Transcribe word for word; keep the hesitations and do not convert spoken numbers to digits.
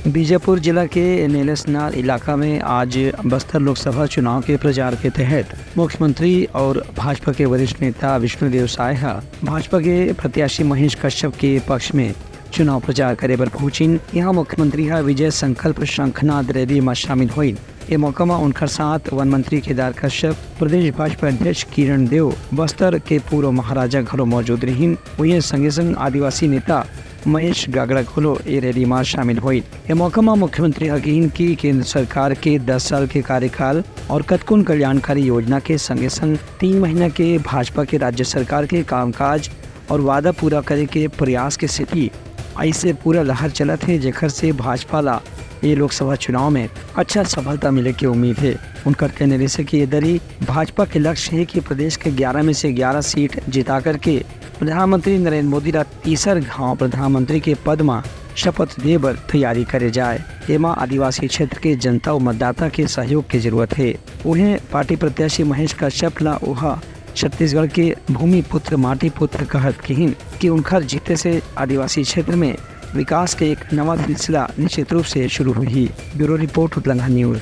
बीजापुर जिला के नेलेसनार इलाका में आज बस्तर लोकसभा चुनाव के प्रचार के तहत मुख्यमंत्री और भाजपा के वरिष्ठ नेता विष्णुदेव साय ह भाजपा के प्रत्याशी महेश कश्यप के पक्ष में चुनाव प्रचार करे बर पहुंचिन। यहाँ मुख्यमंत्री ह विजय संकल्प शंखनाद रैली म शामिल होइन। ए मौका म उनकर साथ वन मंत्री केदार कश्यप, प्रदेश भाजपा अध्यक्ष किरण देव, बस्तर के पूर्व महाराजा घलो मौजूद रहिन। उहें संगे संग आदिवासी नेता महेश गागड़ा घलो ए रैली म शामिल होइन। ए मौका म मुख्यमंत्री ह कहिन कि केंद्र सरकार के दस साल के कार्यकाल और कतकोन कल्याणकारी योजना के संगे संग तीन महीना के भाजपा के राज्य सरकार के कामकाज और वादा पूरा करे के प्रयास के सेती ऐसे पूरा लहर चलत हे, जेकर से भाजपा ला ये लोकसभा चुनाव में अच्छा सफलता मिले के उम्मीद हे। उनकर कहने रहिसे कि ये दरी भाजपा के लक्ष्य हे कि प्रदेश के ग्यारह में से ग्यारह सीट जिता करके प्रधानमंत्री नरेंद्र मोदी ला तीसर घाव प्रधानमंत्री के पद म शपथ दे बर तैयारी करे जाए। एमा आदिवासी क्षेत्र के जनता अउ मतदाता के सहयोग के जरूरत हे। उहें, पार्टी प्रत्याशी महेश कश्यप ला ओहा छत्तीसगढ़ के भूमिपुत्र, माटीपुत्र कहत किहिन कि उनखर जीते से आदिवासी क्षेत्र में विकास के एक नवा सिलसिला निश्चित रूप से शुरू होही। Bureau report, Utlanga news.